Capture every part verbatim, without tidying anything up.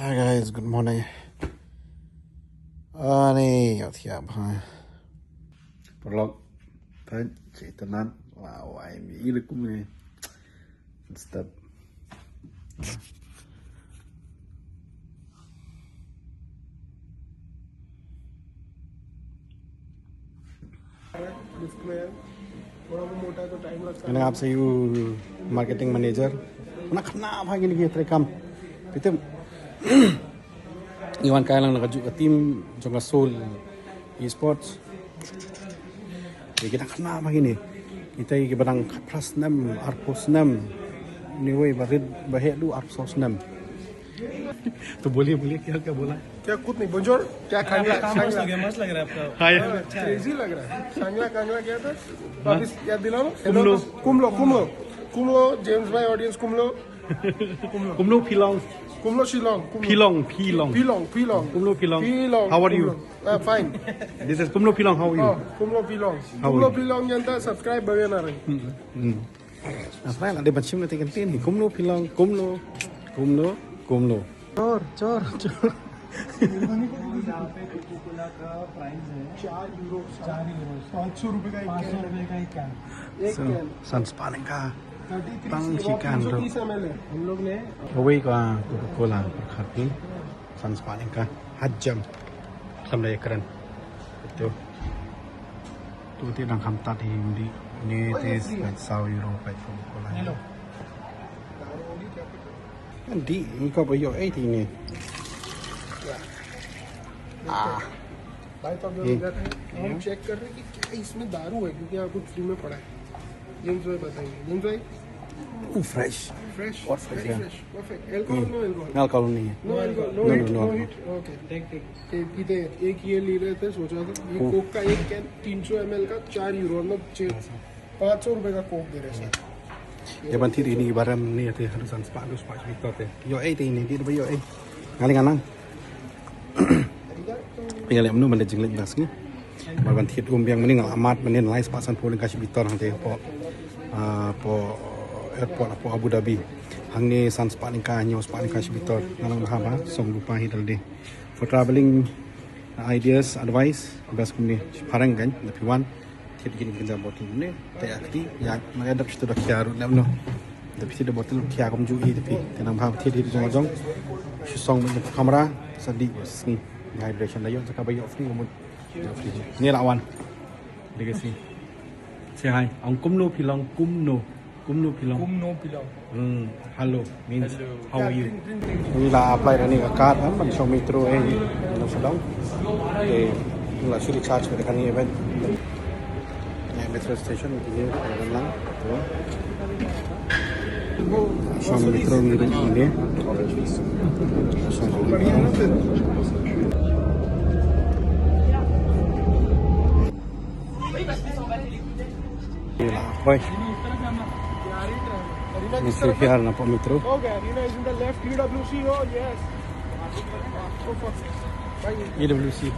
Hi guys, good morning. Ani, ïa thiah bha. Paralok, thaiñ, caitanat, wow, ai mi ila kumne. Step. Display है, थोड़ा वो मोटा है तो टाइम लगता है। Kane ap sa ïa u marketing manager. Nga khynnah bha ïa kine ki treikam. Phi tip, ngi wan kai lang na kajuh ka team jong ka Seoul Esports. Te ki dang khynnah bha ïa kine. Kita kiba dang khatphra snem, arphew snem. Anyway, ba rit ba heh duh arphew snem. तो बोलिए, बोलिए, क्या क्या बोला? क्या कुछ नहीं, bonjour। क्या खांगला? मस्त लग रहा है, मस्त लग रहा है आपका। हाय। हाँ, अच्छा है। क्रेजी लग रहा है। खांगला, खांगला क्या था? हाँ? वापस याद दिलाओ। कुमलो। कुमलो, कुमलो। कुमलो, जेम्स भाई, ऑडियंस, कुमलो। कुमलो फिलोंग। कुमलो शिलोंग, कुमलो। फिलोंग, फिलोंग। फिलोंग, फिलोंग। कुमलो फिलोंग। फिलोंग, how are you? कुमलो। Uh, fine। This is कुमलो फिलोंग, how are you? Oh, कुमलो फिलोंग। How are you? कुमलो फिलोंग, यंता subscribe बवे ना रही। Hmm, hmm. Asal ada macam nanti kan ni. Kumno Pilong, kumno, kumno, kumno. Cor, cor, cor. यहाँ पे कोका कोला का प्राइस है चार यूरो। चार यूरो। पाँच सौ रुपए का एक पाँच सौ कैन। रुपए का एक कैन। एक So, कैन। San spah tyngka. थर्टी थ्री, tang shi kan, तीन सौ तीस एमएल है। हम लोग ने Kawei ka Coca-Cola pyrkhat ni. San spah tyngka. Hajam. Samla ïakren. Betul. Tu te dang kham tat hi mdi. Ni te spah saw euro peit Coca-Cola. Hello. Di, ni kau ba ïoh ei te ni. Ah. भाई साहब, जो ये। इधर है, हम ये। चेक कर रहे हैं कि क्या इसमें दारू है, क्योंकि यहाँ कुछ फ्री में पड़ा है। जेम्स भाई बताएंगे। जेम्स भाई। Oh, fresh. Fresh. What fresh, very yeah. Fresh. Perfect. Alcohol, हम्म। No alcohol. Alcohol नहीं है। No alcohol, no, no, heat, no, no, no alcohol. Heat. Okay. देख, देख। ये पीते हैं। एक ये ले रहे थे, सोचा था, ये कोक का एक कैन तीन सौ एमएल का चार यूरो, मतलब, छः, पाँच सौ रुपए का कोक दे रहे हैं, सर। Ïa ban thied ïa kine ki baram ni te haduh san spah, haduh spah shi bitor te. Ïoh ei te ini, dei ba ïoh ei. Nga leh ngan nang. Ïa leh mynno ban leit jingleit ba sngi. Mar ban thied um biang mynne nga la mad mynne lai spah sanphew tyngka shi bitor hangte hapoh, ah, hapoh airport hapoh Abu Dhabi. Hangne san spah tyngka, hynñiew spah tyngka shi bitor. Nga nang bha ba song lypa hi da lade. For traveling ideas, advice, best kumne. Phareng kan, da phi wan. Thied kine ki kynja bottle ne, te akti, ïa, ma ïa dap shitu da khia ruh lem no. Da phi thied da bottle khia kumjuh hi da phi. Te nang bha thied hi jong jong. Shu song mynta camera, sa dih sngi. Hydration da ïoh, jaka ba ïoh free, mut ïoh free. Ni la wan. Dega si. Say hi. Ong kumno Pilong, kumno. Kumno Pilong. Kumno Pilong. Hmm, hello means hello. How are you? Ni la apply da ni ka card, em, ban shong metro, eh, ni la sdang. Eh, ni la shu recharge ka ni, eh, ban. Ni metro station ni, ni la lang. Shong metro ni, ni. Shong metro. Ila, boy. Ni shu hiar na pok metro. Okay, Arena is in the left, P W C, oh yes. P W C.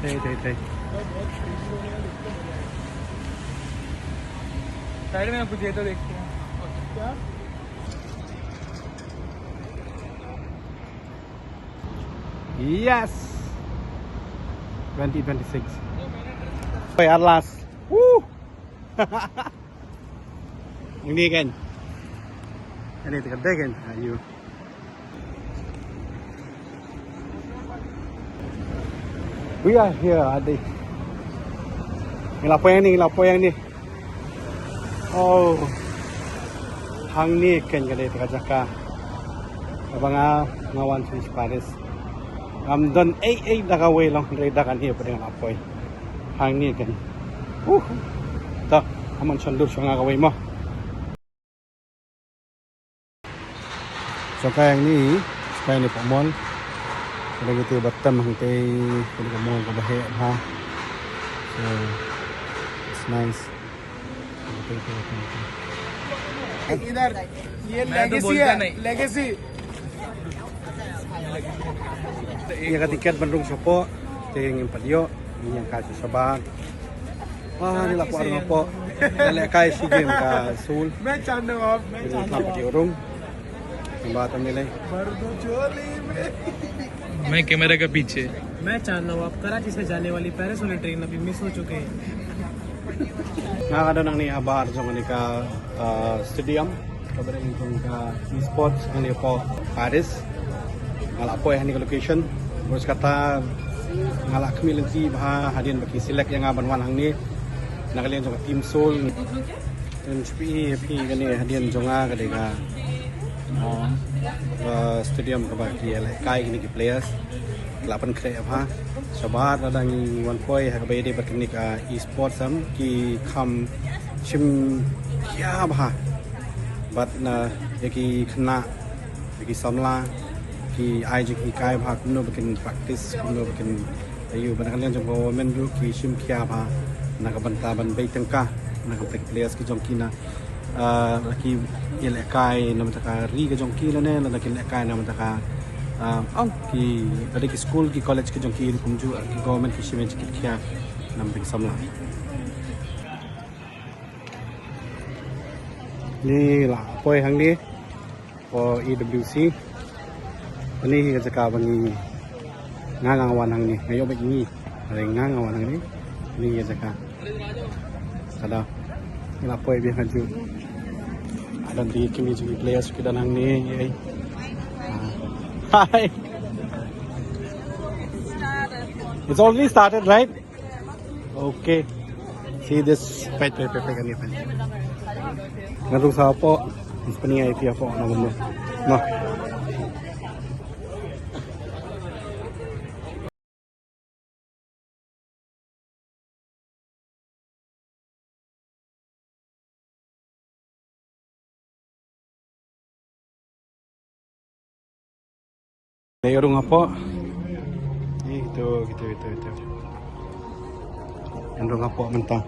Tei, tei, tei. साइड में कुछ है तो देखते हैं। क्या? Yes! Twenty twenty-six. Oi, at last. Woo! Ini kan. Ini dekat deh kan. Ayo. We are here, Adi. Ngi la poi ni, ngi la poi ni. Oh. Hangne kan ka dei ka jaka kaba nga, nga wan sha Paris. Ngam don ei ei da kawei long, hynrei da kane pat nga la poi. Hangne kan. Uh. Ta, amon shon dur sha nga kawei mo. Jong ka ïa ngi, jong ka ïa ngi pok mall. Ka dei kata ba tam hangtei, ka dei ka mall kaba heh bha. So, it's nice. इधर ये मैं तो लेगेसी बोलता है, नहीं। लेगेसी। Ïa ka tiket ban rung shapoh, te ngim pat ïoh, ngin ïa kai sha shabar. Ah, ni la kwah rung shapoh. Ïa leh kai shi game ka Seoul. मैं चाहता हूँ आप, मैं चाहता हूँ आप। Ngim pat ïoh rung. Ba tam ni lai. मैं कैमरा के पीछे। मैं चांद नवाब, कराची से जाने वाली पेरिस वाली ट्रेन अभी मिस हो चुके हैं। Nga ka don hangne habar jong kane ka, uh, stadium kaba dei jong ka esports hangne hapoh Paris. Nga la poi hangne ka location. Bad kata nga la khmih lynti bha hadien ba ki select ïa nga ban wan hangne na ka liang jong ka Team Seoul. Ngan shu pyni ïa phi kane hadien jong nga ka dei ka, uh, uh, stadium kaba ki ïalehkai kine ki players. La pynkhreh bha. Shabar lada ngi wan poi ha kaba ïadei bad kine ka esports, em, ki kham shim khia bha. Bad na ïa ki khynnah, ïa ki samla, ki ai jinghikai bha kumno ba kin practice, kumno ba kin ïoh, bad na ka liang jong ka women ruh ki shim khia bha na ka bynta ban bei tyngka na ka bynta ki players ki jong ki na, ah, la ki ïalehkai na bynta ka ri ka jong ki lane lada ki lehkai na bynta ka, ah, ong ki, lada ki skul ki college ki jong ki ruh kumjuh ki government ki shim jingkit khia na bynta ki samla. Ngi la poi hangne. Hapoh E W C. Kane hi ka jaka ba ngi, nga nga wan hangne, nga ïoh bad ngi. Hynrei nga nga wan hangne. Kane hi ka jaka. Kada. Ngi la poi biang ha ju. Ada di kine jong ki players ki don hangne. Ei. Ah. Hi. It's already started, right? Okay. See this. Peit, peit, peit, peit, kane, peit. Ngan rung sa hapoh. Pynïaid ïa phi hapoh na bynta. Noh. Ngi rung hapoh. Ito, ito, ito, ito. Ngi rung hapoh mynta.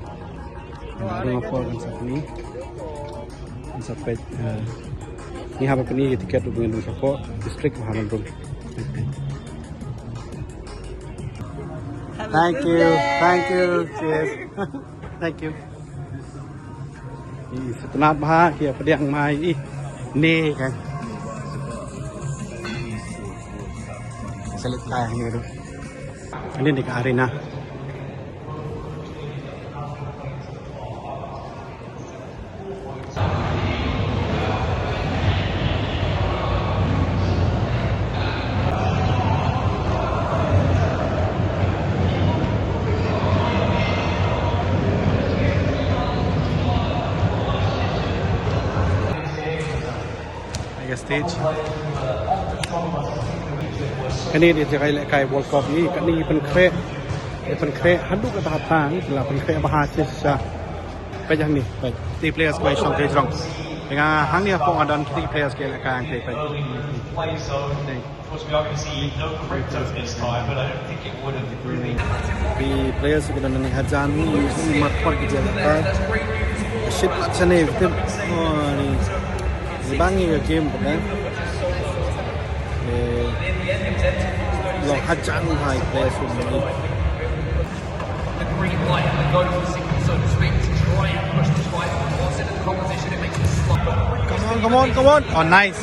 Ngi rung hapoh kan sa pyni. Kan sa peit, eh, ngi hap pyni ïa tiket ruh ba ngi rung hapoh. District ba ngi rung. Thank you. Thank you. Cheers. Thank you. Ih, sngewtynnat bha ki ïa pdiang mai ih. Ne kan. Sa leit kai hangne ruh. Hangne ka arena. Ai ka stage. Kane dei jaka ïalehkai World Cup ïa kane, pynkhreh. Pynkhreh haduh katta katta, la pynkhreh bha shisha. Peit hangne, peit. Ki players kiba shong ki jrong. Nga hangne hapoh nga don ki players kiba ïalehkai hangne, peit. Of course, we are going to see no red zone this time, but I don't think it would have really. Ki players ki don hangne hajan, ni mar por ki jel ka. Shit, shane, bitin. Oh, ni. Ni bang ni game, kan? Eh, long hajan hai players ki don. The green light and the golden signal, so to speak, to try and push this fight. Once in the competition, it makes it slow. Come on, come on, come on. Oh, nice.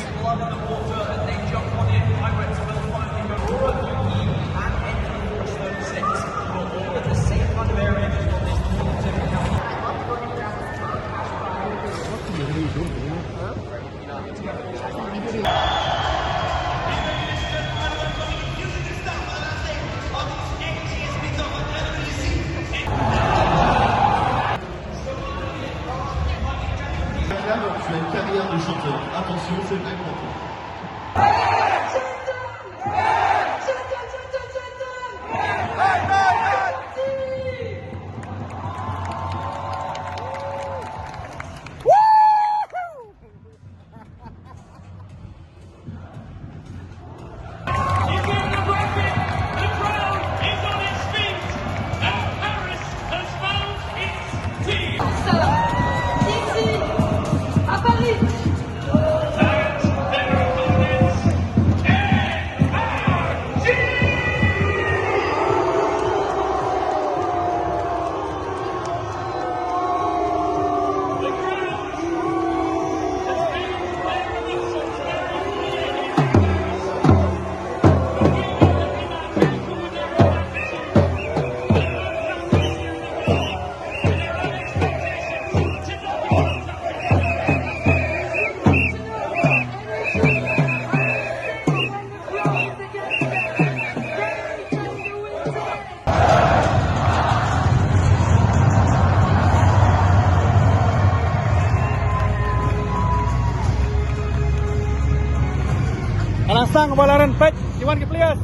Une carrière de chanteur. Attention, c'est vrai qu'on Ici, à Paris. Ka la sdang ka ball, Aaron, peit, ki wan ki players.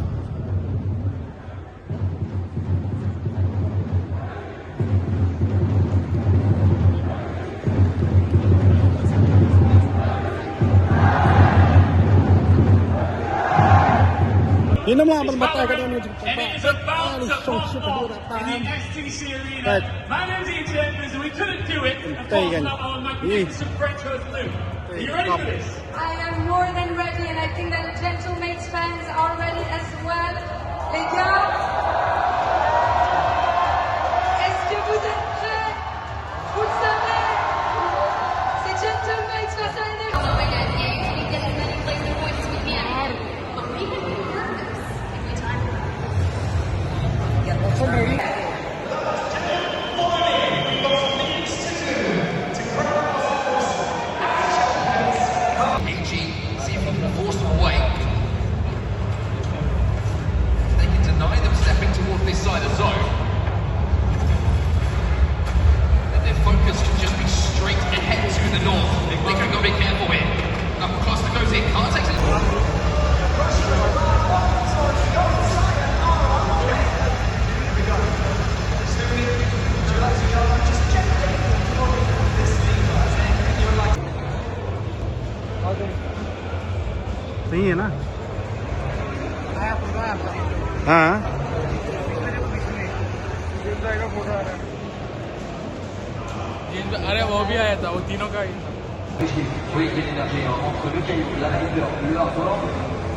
Ngim lah ban batai ka dei ni. And it is about to pop off in the S T C Arena. Right. Man of the agendas, we couldn't do it. Of course, without our magnificent French host, Luke. Are you ready for this? I am more than ready, and I think that the Gentle Mates fans are ready as well. Les gars, est-ce que vous êtes prêts? Vous le savez, c'est Gentle Mates face à N F L. A G seemed forced away. They can deny them stepping towards this side of zone. And their focus should just be straight ahead to the north. They've got to be careful here. Knuckle cluster goes in, can't take it. सही है ना? हाँ। अरे वो भी आया था, वो तीनों का ही था। Oui, bien énervé, hein. Entre le caillou, la river, le hard rock,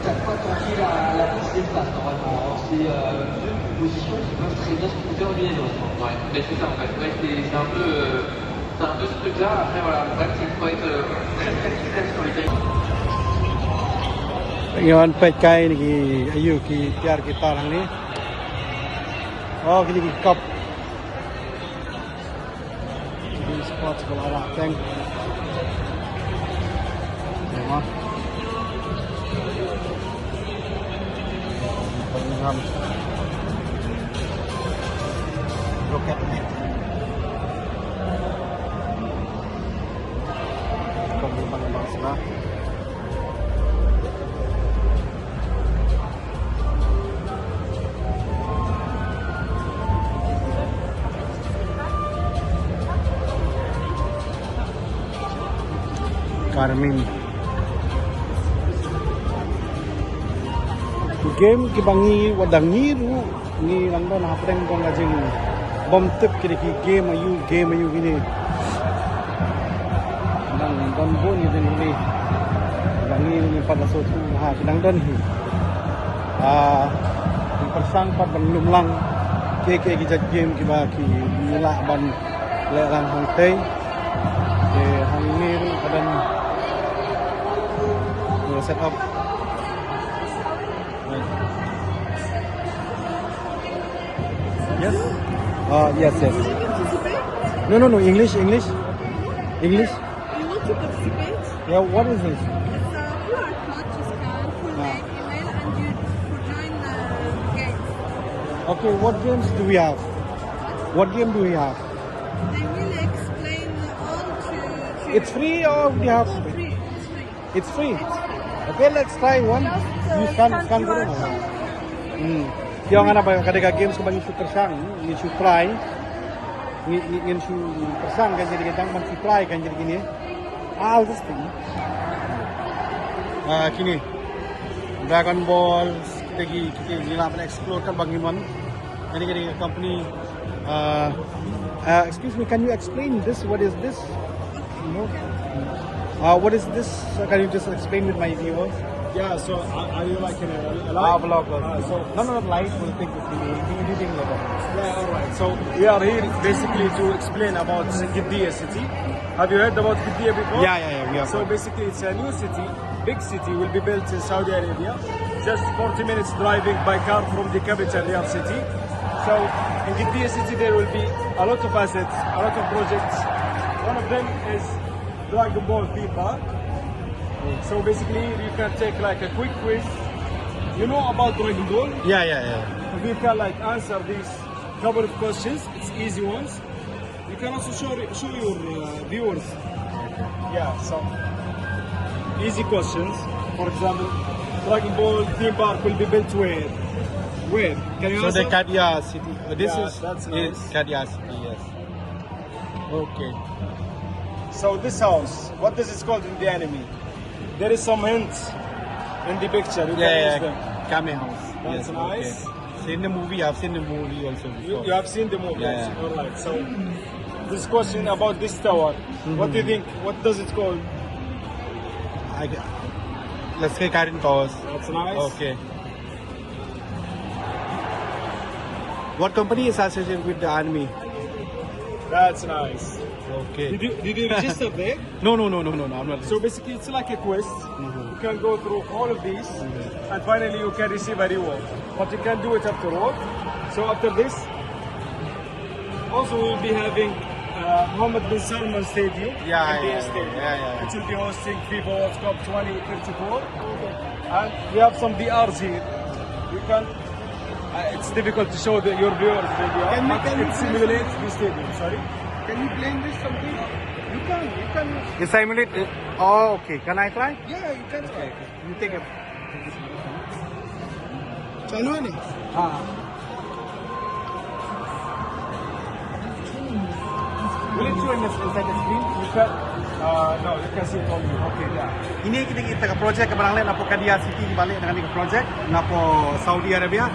chaque fois qu'on dit la, la course dépasse normalement, hein. C'est euh, deux propositions qui peuvent très bien se trouver en une et l'autre. Ouais, mais c'est ça en fait. Ouais, c'est c'est un peu, euh, c'est un peu ce truc-là. Après, voilà, le problème, c'est qu'il faut être euh, très très efficace sur les cailloux. Ngi wan peit kai ni ki ayu ki tiar ki tar hangne. Oh, kini ki cup. Kini sports ba la rah teng. Ïa ma. Birmingham. Look at me. Kong bang bang sana. Karmin. Game kiba ngi, wat la ngi ruh ngi nang don hapdeng jong ka jingbymtip, ki dei ki game aïu, game aïu kine. Nang don bun ïa kine. Ba ngi ruh ngim pat la sngewthuh ha ki nang don hi. Ah, ngi pyrshang pat ban lum lang kiei kiei ki jait game kiba ki ngi lah ban leh lang hangtei. Te hangne ruh ka don, ngi set up. Yes? Uh, yes, yes. Do you participate? No, no, no. English, English. English. You want to participate? Yeah, what is this? It's a Q R code to scan, full name, email, and you to join the games. Okay, what games do we have? What game do we have? They will explain all to, to It's free or we have to pay? Free. It's free. It's free. Okay, let's try one. Just, uh, you scan, scan scan Q R code. Hmm. Ki ong hana ba ka dei ka games kaba ngi shu pyrshang, ngi shu try. Ngi, ngi, ngin shu pyrshang kan jong ngi, tang ban shu try kan jong ngi. Ah, this thing. Ah, kine. Dragon Balls, kita ki, kita ngi lah ban explore kan ba ngi mon. Kane ka dei ka company. Uh, uh, excuse me, can you explain this? What is this? No? Uh, what is this? Uh, can you just explain with my viewers? Yeah, so are, are you like in a, a Ah, live? Vlog or Ah, so No, no, not live. We'll take it. We, we editing like that. Yeah, all right. So we are here basically to explain about Qiddiya city. Have you heard about Qiddiya before? Yeah, yeah, yeah, we have So heard. Basically, it's a new city, big city, will be built in Saudi Arabia. Just forty minutes driving by car from the capital, Riyadh City. So in Qiddiya city, there will be a lot of assets, a lot of projects. One of them is Dragon Ball theme park. So basically, you can take like a quick quiz. You know about Dragon Ball? Yeah, yeah, yeah. If you can like answer these couple of questions, it's easy ones. You can also show show your uh, viewers. Yeah, so easy questions. For example, Dragon Ball theme park will be built where? Where? Can you So the answer? Kaguya City. Uh, This Yeah, is that's in nice. Kaguya City, yes. Okay. So this house, what is it called in the anime? There is some hints in the picture. You can use them. Kame House. That's Yes, nice. Okay. Seen the movie. I've seen the movie also You, before. you have seen the movie. Yeah, yeah. All right. So this question about this tower. What do you think? What does it call? I, let's say Karin Towers. That's nice. Okay. What company is associated with the anime? That's nice. Okay. Did you did you register there? No, no, no, no, no, no. I'm not. So basically, it's like a quest. You can go through all of these, and finally you can receive a reward. But you can do it after work. So after this, also we'll be having uh, Mohammed bin Salman Stadium. Yeah, N B A yeah, yeah, Stadium. Yeah, yeah. It will be hosting FIFA World Cup twenty thirty-four. And we have some V Rs here. You can. Uh, it's difficult to show the, your viewers the V R, Can you, but can you it please simulates the stadium. Sorry. Can you play in this something? You can. You can. It simulate. Oh, okay. Can I try? Yeah, you can try. You take a. चालू है ना? हाँ. Will it show in the, inside the screen? You can, uh, no, you can see it only. Okay, yeah. Ini kita kita ka project ka ba nang leh na Kaguya City, ba leh na ka project na Saudi Arabia.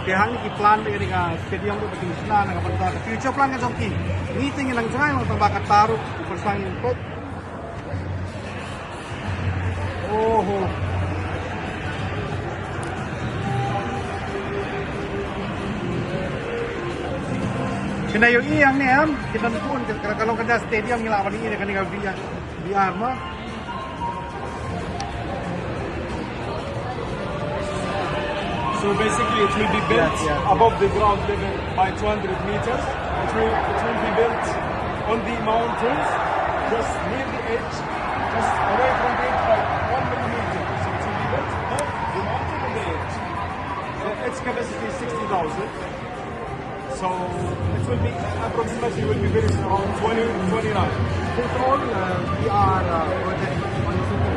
Te hangne ki plan de ka stadium de ki plan na ka future plan ka jong ki. Ini ting nang jngai nang tang ba ka taruh persang. Oho. Kine ïohi hangne em, ki don pun, ka long ka stadium ngi lah ban ïohi kane ka V R, V R ma. So basically, it will be built Yeah, yeah. above the ground level by two hundred meters. It will, it will be built on the mountains, just near the edge, just away from the edge by one millimeter. So it will be built above the mountain on the edge. So its capacity is sixty thousand. So it will be approximately will be finished around twenty twenty-nine. This all uh, V R uh, project on the system.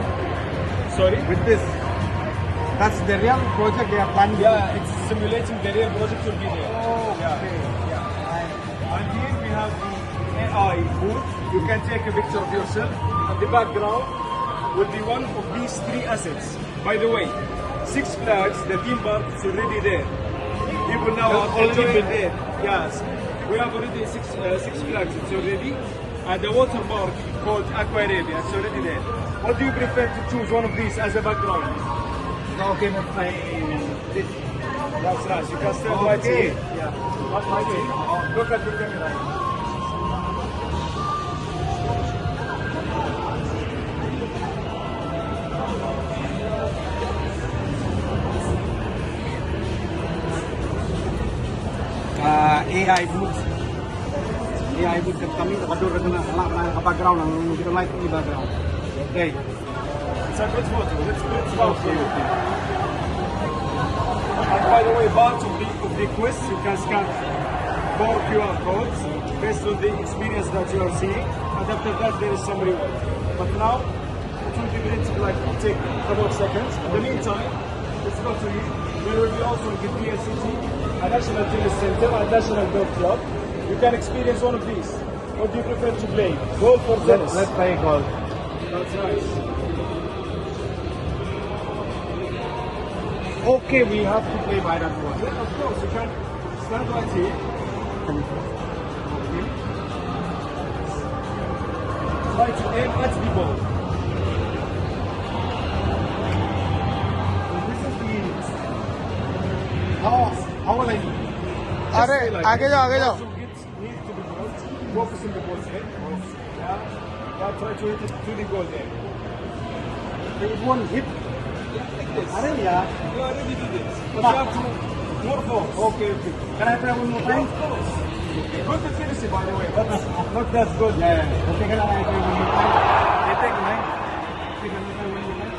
Sorry? With this, that's the real project they are planning. Yeah, it's simulating the real project will be there. Oh, yeah. Okay. Yeah. And here we have the A I booth. You can take a picture of yourself. And the background will be one of these three assets. By the way, Six Flags, the theme park is already there. People now are already enjoying there. Yes, we have already Six uh, Six Flags. It's already and the water park called Aqua Arabia. It's already there. What do you prefer to choose one of these as a background? Okay, that's fine. This That's nice. You can stand right here. Yeah. That's right here. Look at the camera. Uh, A I booth. A I booth kan kami tak adur kan lah nak background nang kita light ni background. Okay. It's a good photo. Let's print it out for you. And by the way, part of the, of the quiz, you can scan four Q R codes based on the experience that you are seeing. And after that, there is some reward. But now, it will be printed like take a couple of seconds. In the meantime, it's not to you. There will be also in Qiddiya City, a National Tennis Center, a National Golf Club. You can experience one of these. What do you prefer to play? Golf or tennis? Let's play golf. That's nice. Okay, we have to play by that one. Yeah, of course, you can stand right here. Okay. Try to aim at the ball. This is the How, how will I? अरे, आगे जाओ, आगे जाओ. Need to be close. Focus in the ball, eh? Yeah. Yeah, try to hit it to the goal there. It won't hit. Yeah, like this. अरे यार. You already did it. But you have to more force. Okay, okay. Can I try one more time? Of course. Good to finish it, by the way, but not that good. Yeah, yeah. Okay, can I try one more time? Can I try one more time?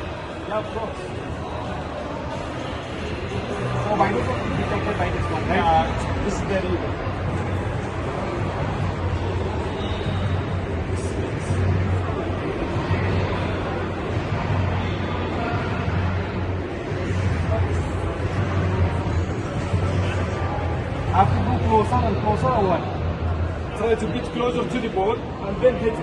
Yeah, of course. So, by this one, detected by this one, right? Yeah, this is very evil. Closer and closer or what? Try to get closer to the ball and then hit it.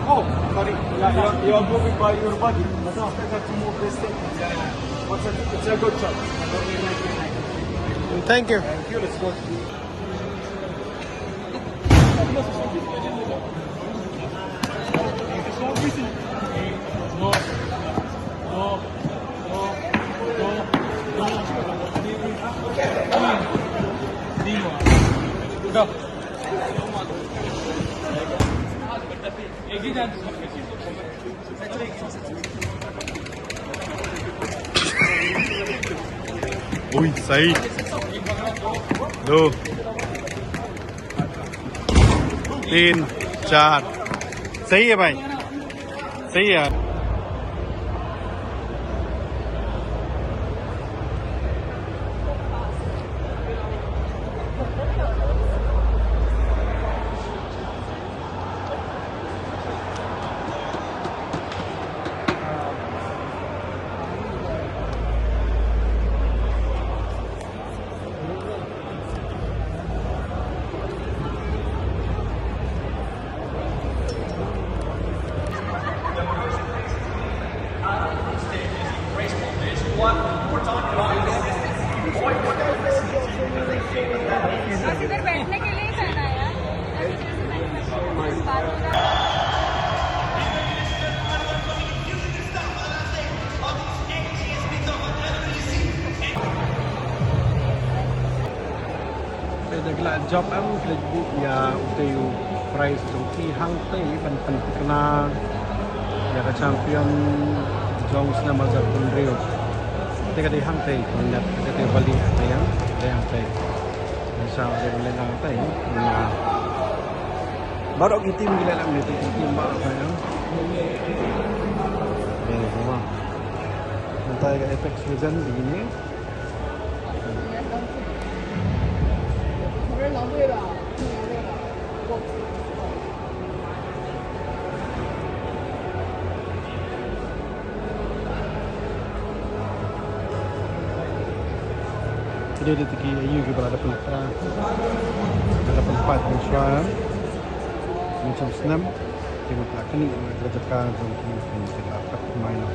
Oh, sorry. Yeah, you're, you're moving by your body. But it's better to move this thing. Yeah, yeah. But it's a, it's a good shot. Thank you. Thank you. Let's go. Ui, सही। दो, तीन, चार। सही है भाई, सही है यार। बस इधर बैठने के लिए ही पहना है यार। Te da ki la jop em, ki la buh ïa utei u prize jong ki hangtei ban pynthikna ïa ka champion jong snem hajar khyndai. Te ka dei hangtei, ka dei bali, ka dei hangtei. Sa dei ban leh hangtei. Baroh ki team ki leh lang, ki team baroh ka ïa. Dei, wah. Mynta ka Apex Legend dei kine. Ki dei, dei ki aïu kiba la dep pynpaw, la dep pynpaw mynshuwa, mynshuwa snem. Te mynta kane ka jaka jong ki, ki la kat mai noh.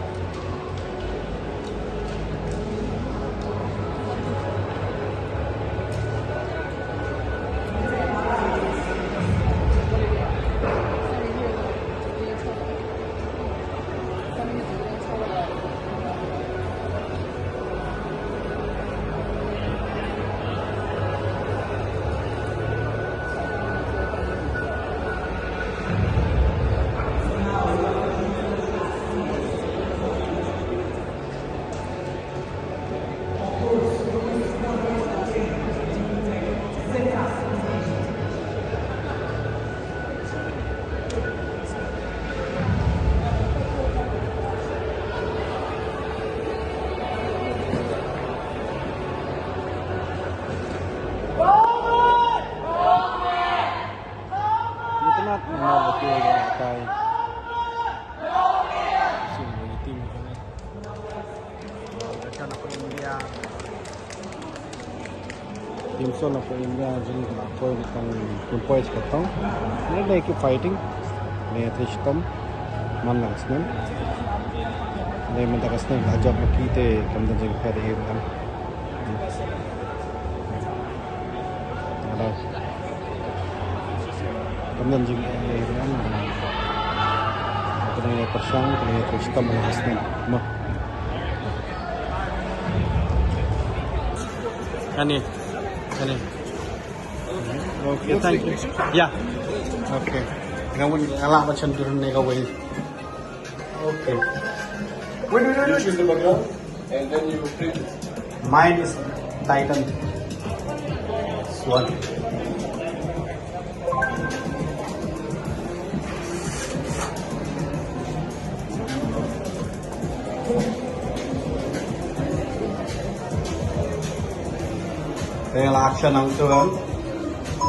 Itynnad namar ba ki ïa kai. Shin ba ki team itynnad. Ka na poi India. Team solo na poi India jong ka poi ka tang poi ka tang. Ni dei ki fighting. Ni te shitom man lang snem. Ni mynta ka snem la jop ma ki te kam da jing ka dei kan. Ada. Kam da jing ka dei kan. Kane ka pyrshang, kane ka shitom man lang snem. Ma. Kane, kane. Okay, thank you. Yeah. Okay. Nga wun nga lah ban shan dur ne kawei. Okay. Wait, wait, wait, wait. You choose the background and then you print it. Mine is Titan. Swan. Te la action hangto.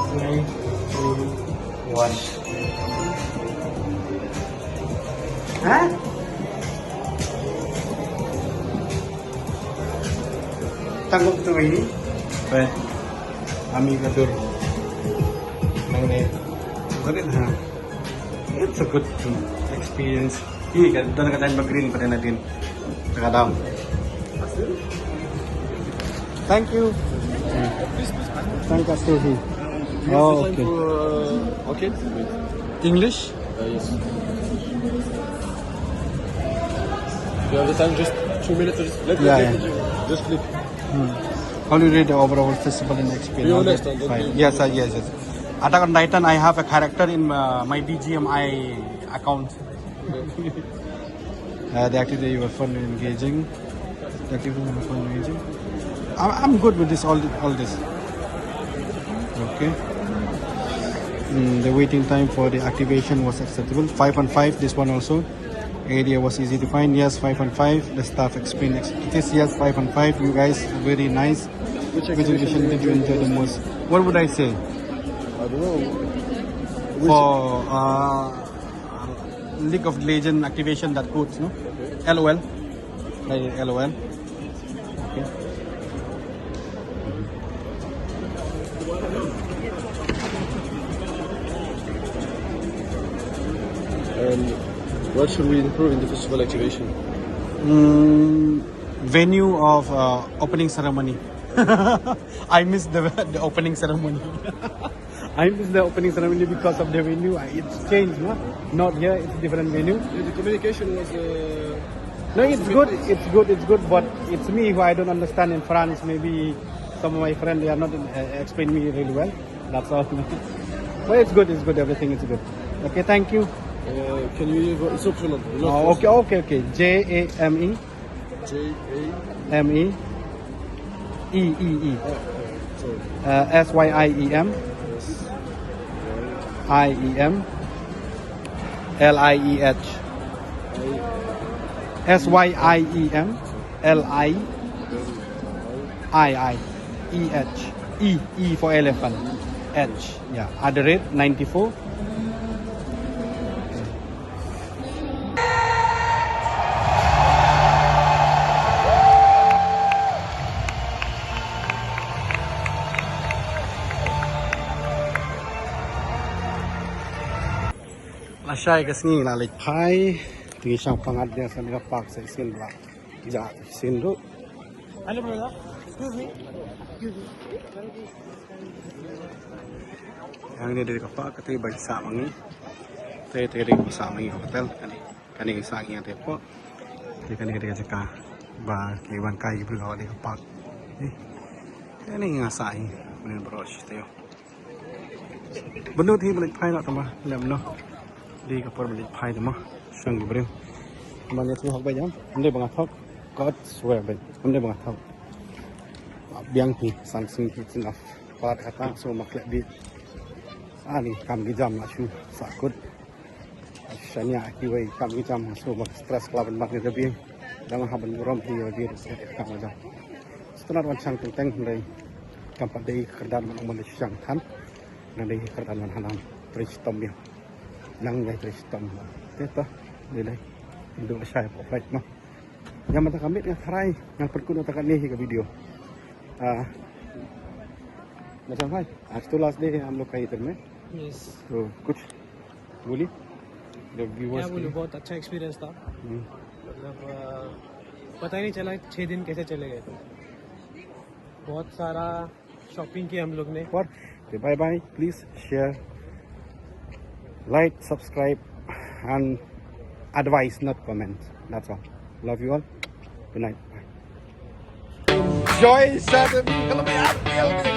Three, two, one. Ha? Tanggup tu ini. Baik. Ami katur. Nang ni. Got it, ha? It's a good experience. Ini kan, don kata ba green pada nadin. Terkadang. Thank you. Thank you, Stevie. Oh, okay. Okay. English? Uh, yes. You have the time, just two minutes. Just, let me Yeah, take yeah. it. Just click. Hmm. How do you rate the overall festival and experience? Be honest, don't Fine. be Yes, uh, yes, yes. Attack on Titan, I have a character in uh, my B G M I account. Uh, the activity were fun and engaging. The activity were fun and engaging. I'm, I'm good with this, all, all this. Okay. Mm, the waiting time for the activation was acceptable. Five on five, this one also. Area was easy to find. Yes, five on five. The staff explained activities. Yes, five on five. You guys are very nice. Which Which exhibition exhibition did you enjoy the most? What would I say? I don't know. Which For uh, League of Legend activation that codes, no? L O L. Like L O L. Okay. And what should we improve in the festival activation? Mm, venue of uh, opening ceremony. I missed the, the opening ceremony. I missed the opening ceremony because of the venue. Uh, It's changed, no? Not here, it's different venue. Yeah, the communication was. Uh, No, it's good, it's good, it's good, but it's me who I don't understand in France. Maybe some of my friends, they are not uh, explain me really well. That's all. But it's good, it's good, everything is good. Okay, thank you. Uh, can you? It's optional. Not Oh, forced. Okay, okay, okay. J A M E. J A. M E. E, E, E. Oh, sorry. Uh, S Y I E M. Yes. I E M. L I E H. I. S Y I E M. L I. I, I. E H. E, E for elephant. H. Yeah. At the rate ninety-four. Lashai ka sngi la leit phai. Te ngi shang pyngngad ïa sa ka park sa shisien ba la jah shisien ruh. Hello, brother. Excuse me. Excuse me. Hangne dei ka park, kata ba sah ma ngi. Te, te dei ba sah ma ngi hotel kane. Kane sah ngi te hapoh. Te kane dei ka jaka ba ki wan kai ki briew ha dei ka park. Eh. Kane nga sah hi. Mane bro shi te. Bynta hi ba leit phai la tama lem noh. Dei ka por ba leit phai tama. Shang ki briew. Mane tu hok ba jam. Ym dei ba nga thok. God swear ba. Ym dei ba nga thok. Biang hi san sing hi sin of. Pat kata so mak lek bi. Ani kam ki jam la shu. Sakut. Shania kiwei kam ki jam so mak stress kla ban mak ni da bi. Dang ha ban burom hi ïa bi kam jam. Stunat wan shang teng teng dei. Kam pat dei kyrdan ban ong ban dei shang than. Nang dei kyrdan ban hanam. Trei shitom ïa. Nang ïa trei shitom. Te to. Dei dei. Ndu shai pop light no. Ïa mynta ka miet nga tharai nga pynkut ïa ka ne hi ka video. Ah. Macam hai. आज तो लास्ट डे है हम लोग का इधर में। यस। तो कुछ बोलिए, the viewers क्या के बोलूँ, लिए। बहुत अच्छा एक्सपीरियंस था। हम्म। मतलब, अ, पता ही नहीं चला छः दिन कैसे चले गए। बहुत सारा शॉपिंग की हम लोग ने। और bye bye, please share, like, subscribe, and advice, not comment. That's all. Love you all. Good night. Bye. Enjoy Saturday. Kalau bayar, bayar, bayar.